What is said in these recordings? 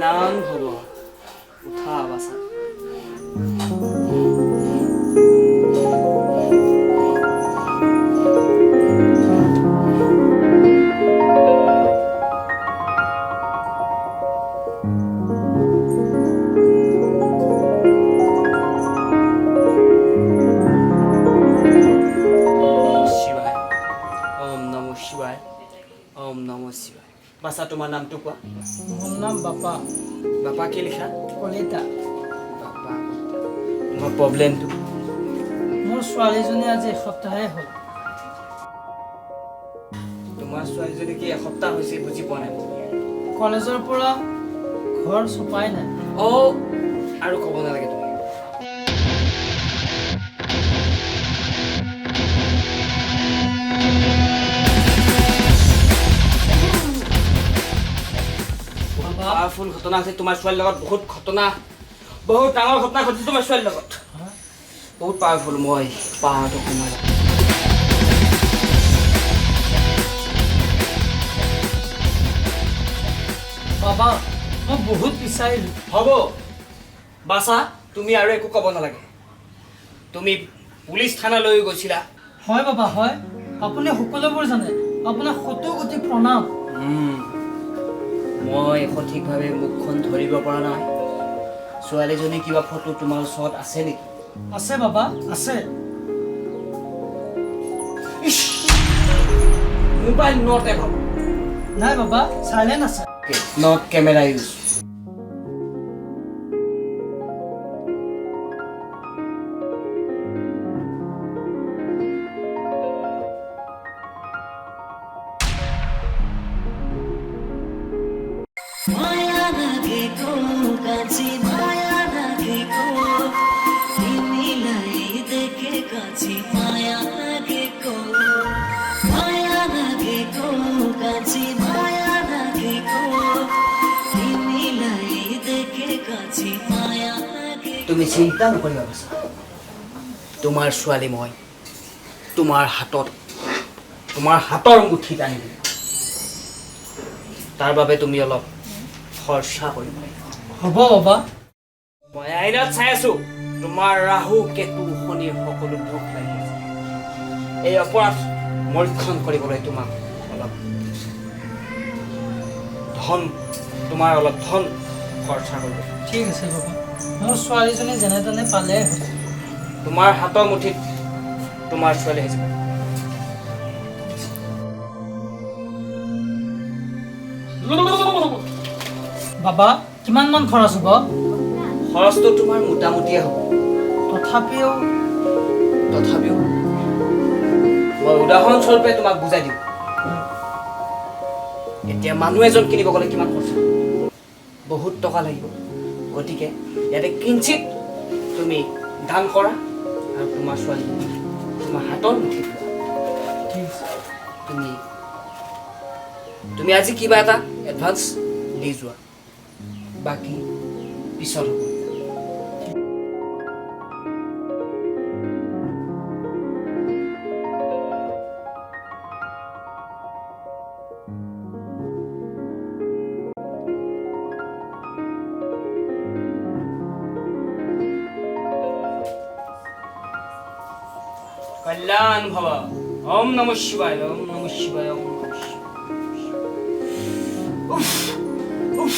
কল্যাণ হ'ব। উঠা বাছা। শিৱায়, ওম নমঃ শিৱায়, ওম নমঃ শিৱায়। বাছা, তোমাৰ নামটো কোৱা। মোৰ নাম বাপা। বাপা কি লিখা? কলিতা। বাপা, তোমাৰ প্ৰব্লেমটো? মোৰ ছোৱালীজনী আজি এসপ্তাহে হ'ল। তোমাৰ ছোৱালীজনী কি এসপ্তাহ হৈছে? বুজি পোৱা নাই। কলেজৰ পৰা ঘৰ চপাই নাই। অ', আৰু ক'ব নালাগে তুমি। বাবা। পাৱাৰফুল ঘটনা হৈছে তোমাৰ ছোৱালীৰ লগত। বহুত ঘটনা, বহুত ডাঙৰ ঘটনা ঘটিছে তোমাৰ ছোৱালীৰ লগত। বহুত পাৱাৰফুল। মই পাৱাৰটো কমাই। বাবা, মই বহুত বিচাৰিলোঁ। হ'ব বাছা, তুমি আৰু একো ক'ব নালাগে। তুমি পুলিচ থানালৈ গৈছিলা। হয় বাবা, হয়। আপুনি সকলোবোৰ জানে। আপোনাক শত কোটি প্ৰণাম। মই সঠিকভাৱে মুখখন ধৰিব পৰা নাই। ছোৱালীজনী কিবা ফটো তোমাৰ ওচৰত আছে নেকি? আছে বাবা, আছে। Mobile not allow. নাই বাবা, চাইলেণ্ট আছে। Not camera use. माया लागेको कान्छी, माया लागेको, तिमीलाई देखेपछि माया लागेको, माया लागेको कान्छी, माया लागेको, तिमीलाई देखेपछि माया लागेको। তুমি চিন্তা নকৰিবা বাছা। তোমাৰ ছোৱালী মই তোমাৰ হাতত, তোমাৰ হাতৰ মুঠিত আনি দিম। তাৰ বাবে তুমি অলপ খৰচা কৰিব লাগিব। হ'ব বাবা। মই আইনাত চাই আছো, তোমাৰ ৰাহু কেতু শনিৰ সকলো দুখ লাগি আছে। এই অপৰাধ মৰিক্ষণ কৰিবলৈ তোমাক অলপ ধন, তোমাৰ অলপ ধন খৰচা কৰিব। ঠিক আছে বাবা, মোৰ ছোৱালীজনী যেনে তেনে পালে হ'ল। তোমাৰ হাতৰ মুঠিত তোমাৰ ছোৱালী আহি যাব। বাবা, কিমানমান খৰচ হ'ব? খৰচটো তোমাৰ মোটামুটিয়ে হ'ব। তথাপিও? তথাপিও মই উদাহৰণস্বৰূপে তোমাক বুজাই দিম। এতিয়া মানুহ এজন কিনিব গ'লে কিমান খৰচা, বহুত টকা লাগিব। গতিকে ইয়াতে কিঞ্চিত তুমি দান কৰা আৰু তোমাৰ ছোৱালীজনী তোমাৰ হাতৰ মুঠিত লোৱা। ঠিক আছে। তুমি আজি কিবা এটা এডভান্স দি যোৱা, বাকী পিছত হ'ব। কল্যাণ ভৱ। ওম নমঃ শিৱায়, ওম নমঃ শিৱায়, ওম নমঃ শিৱায়। উফ উফ।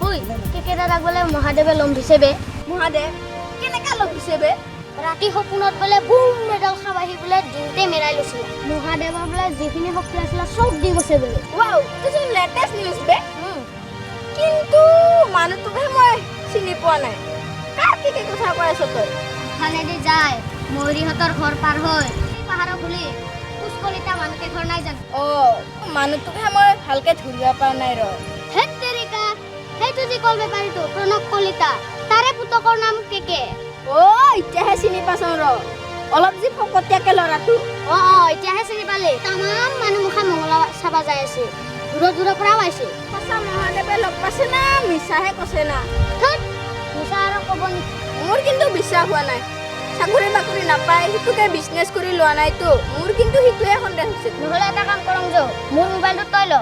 ঐ, কেকে দাদাক বোলে মহাদেৱে লম্ভিছে বে। মহাদেৱ কেনেকা লম্ভিছে বে? ৰাতি সপোনত বোলে বুম এডাল সাপ আহি বোলে দিওঁতে মেৰাই লৈছিলে। মহাদেৱৰ বোলে যিখিনি শক্তি আছিলে চব দি গৈছে বোলে। ৱাও, এইটোচোন লেটেষ্ট নিউজ বে। কিন্তু মানুহটোকহে মই চিনি পোৱা নাই। কাৰ কি কি কথা কৈ আছ তই? ফালেদি যায় ময়ূৰীহঁতৰ ঘৰ পাৰ হৈ পাহাৰৰ বুলি পুষ্কলিতা মানুহ কেইঘৰ নাই জানো? অ, মানুহটোকহে মই ভালকে ধৰিব পৰা নাই ৰ। ধেত তেৰিকা, সেইটো যি কল বেপাৰীটো প্ৰণৱ কলিতা, তাৰে পুতকৰ নাম কেকে। অ, এতিয়াহে চিনি পাইছ ৰ। অলপ যি ফকতীয়াকে ল'ৰাটো। অ অ, এতিয়াহে চিনি পালি। তামাম মানুহ মুখা মঙলা চাবা যাই আছে, দূৰৰ দূৰৰ পৰাও আহিছে। সঁচা মহাদেৱে লগ পাইছে না মিছাহে কৈছে না? ধুত, মিছা আৰু ক'ব নেকি? মোৰ কিন্তু বিশ্বাস হোৱা নাই। চাকৰি বাকৰি নাপায় সেইটোকে বিজনেছ কৰি লোৱা নাইতো, মোৰ কিন্তু সেইটোহে সন্দেহ হৈছে। নহ'লে এটা কাম কৰং যৌ, মোৰ মোবাইলটো তই ল,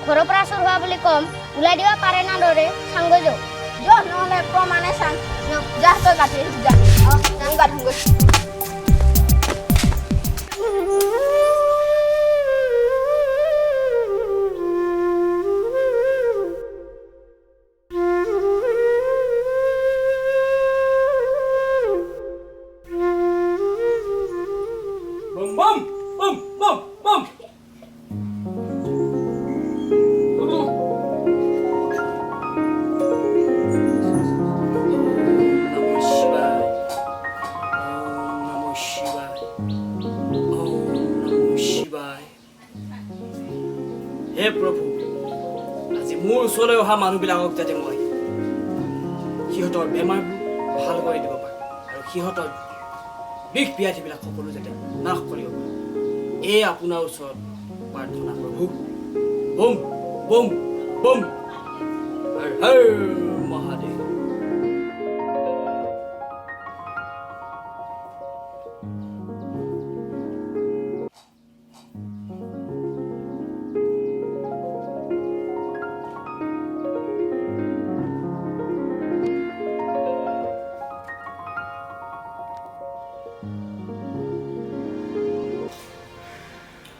ঘৰৰ পৰা চোৰ হোৱা বুলি ক'ম, ওলাই দিব পাৰে না দৰে চাংগৈ যৌ। যা নহ'লে প্ৰমাণে চাং। যা তই গাঁঠি যা, ময়ো গা ধুমগৈ। বম বম বম বম bomb. নমঃ শিৱায়, ওম নমঃ শিৱায়, ওম নমঃ শিৱায়। হে প্ৰভু, আজি মোৰ ওচৰলৈ অহা মানুহবিলাকক যাতে মই সিহঁতৰ বেমাৰবোৰ ভাল কৰি দিব পাৰোঁ আৰু সিহঁতৰ বিষ ব্যাধিবিলাক সকলো যাতে নাশ কৰিব পাৰোঁ, এই আপোনাৰ ওচৰত প্ৰাৰ্থনা প্ৰভু। Bomb bomb bomb, Har Har Mahadev.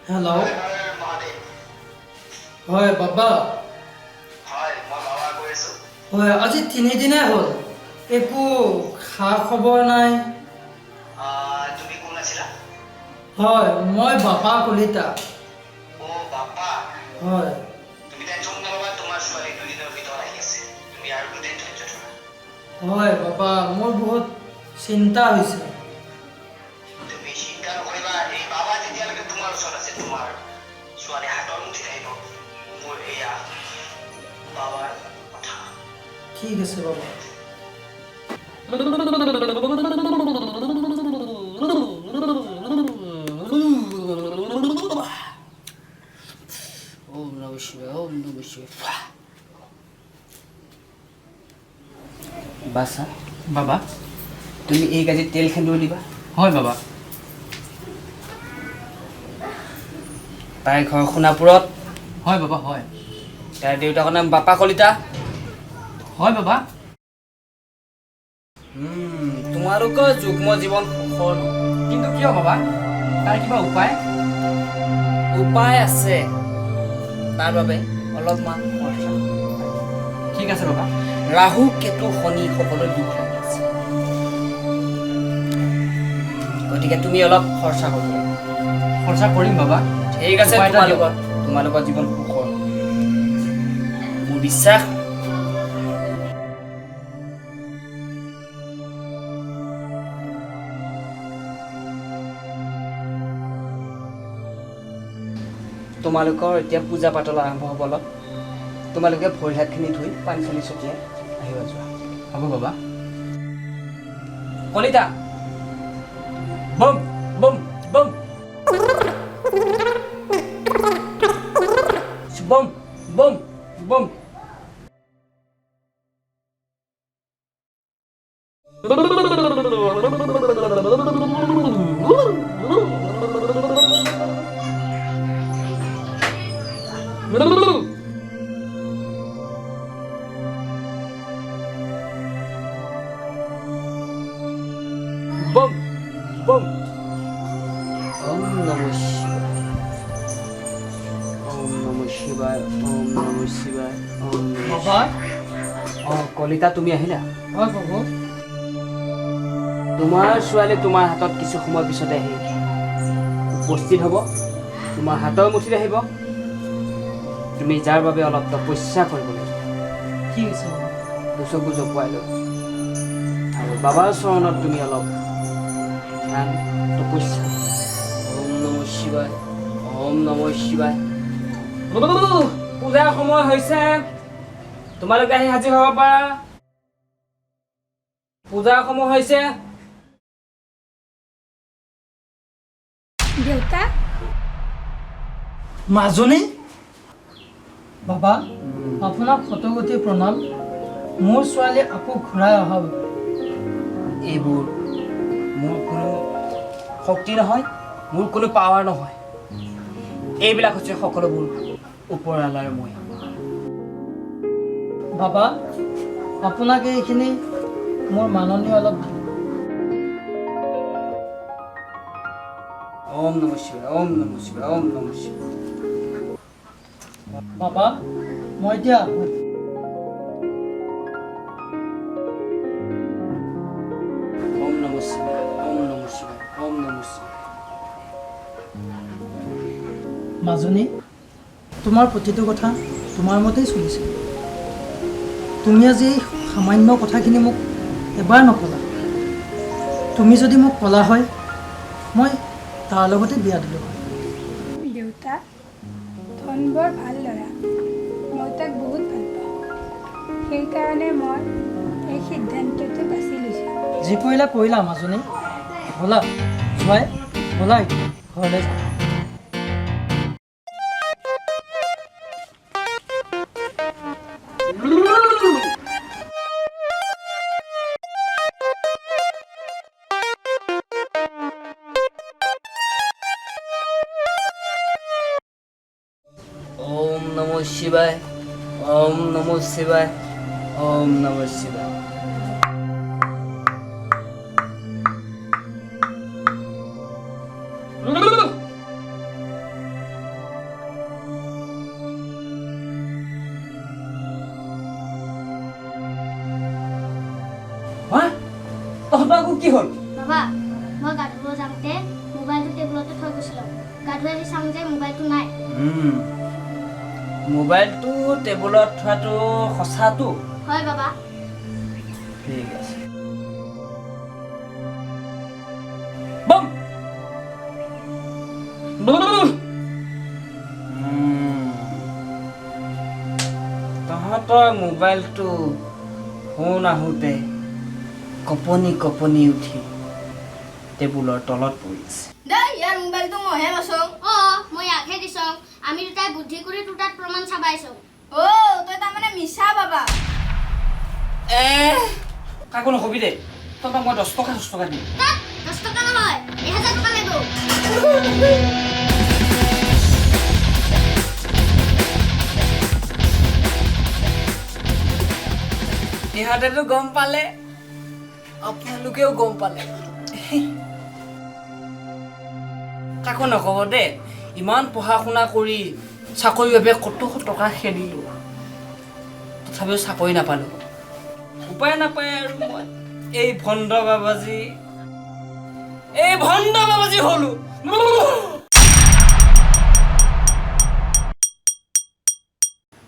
Hello', হয় বাবা। হয়, মই বাবা কৈ আছো। হয়, আজি তিনিদিনেই হ'ল, একো খা খবৰ নাই। তুমি কোন আছিলা? হয়, মই বাপা কলিতা। অ' বাপা। হয়। তুমি টেনশ্যন নল'বা, তোমাৰ ছোৱালী দুদিনৰ ভিতৰত আহি আছে। তুমি আৰু দুদিন ধৈৰ্য ধৰা। হয় বাবা, মোৰ বহুত চিন্তা হৈছে। তুমি চিন্তা নকৰিবা, এই বাবা যেতিয়ালৈকে তোমাৰ ওচৰত আছে তোমাৰ ছোৱালী হাতৰ মুঠিত আহিব। মোৰ এয়া বাবাৰ কথা। ঠিক আছে বাবা। ওম নমঃ শিৱায়, ওম নমঃ শিৱায়। বাছা। বাবা। তুমি এই গাজিত তেল সেন্দুৰ দিবা। হয় বাবা। তাইৰ ঘৰ সোণাপুৰত। হয় বাবা, হয়। তাইৰ দেউতাকৰ নাম বাপা কলিতা। হয় বাবা। তোমালোকৰ যুগ্ম জীৱন সুখৰ নহয়। কিন্তু কিয় বাবা, তাৰ কিবা উপায়? উপায় আছে, তাৰ বাবে অলপমান খৰচা। ঠিক আছে বাবা। ৰাহু কেতু শনি সকলো দুখ লাগি আছে, গতিকে তুমি অলপ খৰচা কৰিব লাগিব। খৰচা কৰিম বাবা। ঠিক আছে। উপায় এটা দিয়ক। তোমালোকৰ জীৱন সুখৰ মোৰ বিশ্বাস। তোমালোকৰ এতিয়া পূজা পাতল আৰম্ভ হ'ব অলপ। তোমালোকে ভৰি হাতখিনি ধুই পানী চানী ছটিয়াই আহিব যোৱা। হ'ব বাবা। কলিতা, বম বম বম বম বম বম। বম বম। ওম নমঃ শিৱায়, ওম নমঃ শিৱায়, ওম নমঃ শিৱায়, ওম নমঃ। বাবা। অ কলিতা, তুমি আহিলা? হয় প্ৰভু। তোমাৰ ছোৱালী তোমাৰ হাতত কিছু সময় পিছতে আহি উপস্থিত হ'ব, তোমাৰ হাতৰ মুঠিত আহিব। তুমি যাৰ বাবে অলপ তপস্যা কৰিব লাগিব। ঠিক আছে বাবা। দুচকু জপোৱাই লৈ আৰু বাবাৰ চৰণত তুমি অলপ ধ্যান তপস্যা। ওম নমঃ শিৱায়, ওম নমঃ শিৱায়। পূজাৰ সময় হৈছে, তোমালোকে আহি হাজিৰ হ'ব পাৰা। পূজাৰ সময় হৈছে। দেউতা। মাজনী, বাবা, আপোনাক শতকোটি প্ৰণাম, মোৰ ছোৱালী আকৌ ঘূৰাই অহা বাবে। এইবোৰ মোৰ কোনো শক্তি নহয়, মোৰ কোনো পাৱাৰ নহয়, এইবিলাক হৈছে সকলোবোৰ ওপৰৱালাৰ মই। বাবা, আপোনাক এইখিনি মোৰ মাননীয় অলপ দিলোঁ। ওম নমঃ শিৱায়, ওম নমঃ শিৱায়, ওম নমঃ শিৱায়। বাবা, মই এতিয়া আহোঁ। ওম নমঃ শিৱায়, ওম নমঃ শিৱায়, ওম নমঃ শিৱায়। মাজনী, তোমাৰ প্ৰতিটো কথা তোমাৰ মতেই চলিছে। তুমি আজি এই সামান্য কথাখিনি মোক এবাৰ নকলা। তুমি যদি মোক ক'লা হয়, মই তাৰ লগতে বিয়া দিলোঁ হয়। দেউতা, ধন বৰ ভাল ল'ৰা, মই তাক বহুত ভাল পাওঁ, সেইকাৰণে মই এই সিদ্ধান্তটো বাছি লৈছোঁ। যি কৰিলা কৰিলা মাজনী, ব'লা জোঁৱাই, ব'লা এতিয়া ঘৰলৈ যাওঁ। ওম নমঃ শিৱায়, ওম নমঃ শিৱায়, ওম নমঃ শিৱায়। হা, তহঁতৰ আকৌ কি হ'ল? বাবা, মই গা ধুব যাওঁতে মোবাইলটো টেবুলতে থৈ গৈছিলোঁ। গা ধুই আহি চাওঁ যে মোবাইলটো নাই। মোবাইলটো টেবুলত থোৱাটো সঁচাটো? হয় বাবা। ঠিক আছে। বম। তহঁতৰ মোবাইলটো ফোন আহোঁতে কঁপনি কঁপনি উঠি টেবুলৰ তলত পৰিছে। দেই, ইয়াৰ মোবাইলটো মইহে বাচোঁ। অঁ, মই ইয়াকহে দিছোঁ। আমি দুটাই বুদ্ধি কৰি তোৰ তাত প্ৰমাণ চাবাইছোঁ। অ', তই তাৰমানে মিছা বাবা। কাকো নকবি দেই, তহঁতক মই 10 টকা 10 টকা দিম। তাত 10 টকা নহয়, 1000 টকা লাগিব। ইহঁতেতো গম পালে, আপোনালোকেও গম পালে। কাকো নক'ব দেই, ইমান পঢ়া শুনা কৰি চাকৰিৰ বাবে কত টকা খেদিলোঁ, তথাপিও চাকৰি নাপালোঁ। উপায় নাপায় আৰু মই এই ভণ্ড বাবাজী হ'লো।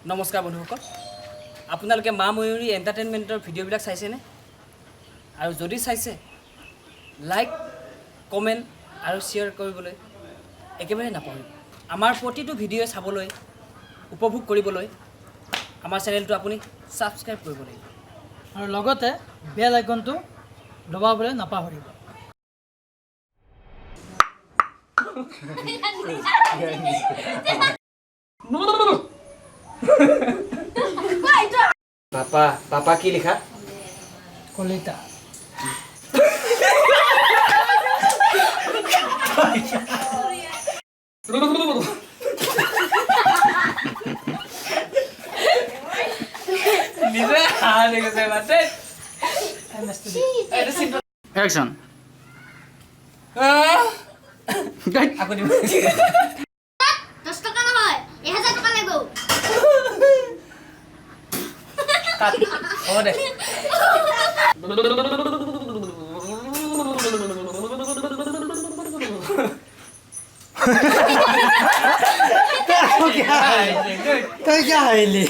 নমস্কাৰ বন্ধুসকল, আপোনালোকে মা ময়ূৰী এণ্টাৰটেইনমেণ্টৰ ভিডিঅ'বিলাক চাইছেনে? আৰু যদি চাইছে, লাইক, কমেণ্ট আৰু শ্বেয়াৰ কৰিবলৈ একেবাৰে নাপাহৰিব। আমাৰ প্ৰতিটো ভিডিঅ' চাবলৈ, উপভোগ কৰিবলৈ আমাৰ চেনেলটো আপুনি ছাবস্ক্ৰাইব কৰিব লাগিব আৰু লগতে বেল আইকনটো দবাবলৈ নাপাহৰিব। পাপা, পাপা কি লিখা? কলিতা। নিজে হাঁহি গৈছে মাতে। Action. আকৌ দিব। 10 টকা নহয়, 1000 টকা লাগিব। হ'ব দে। তই কিয় হাঁহিলি?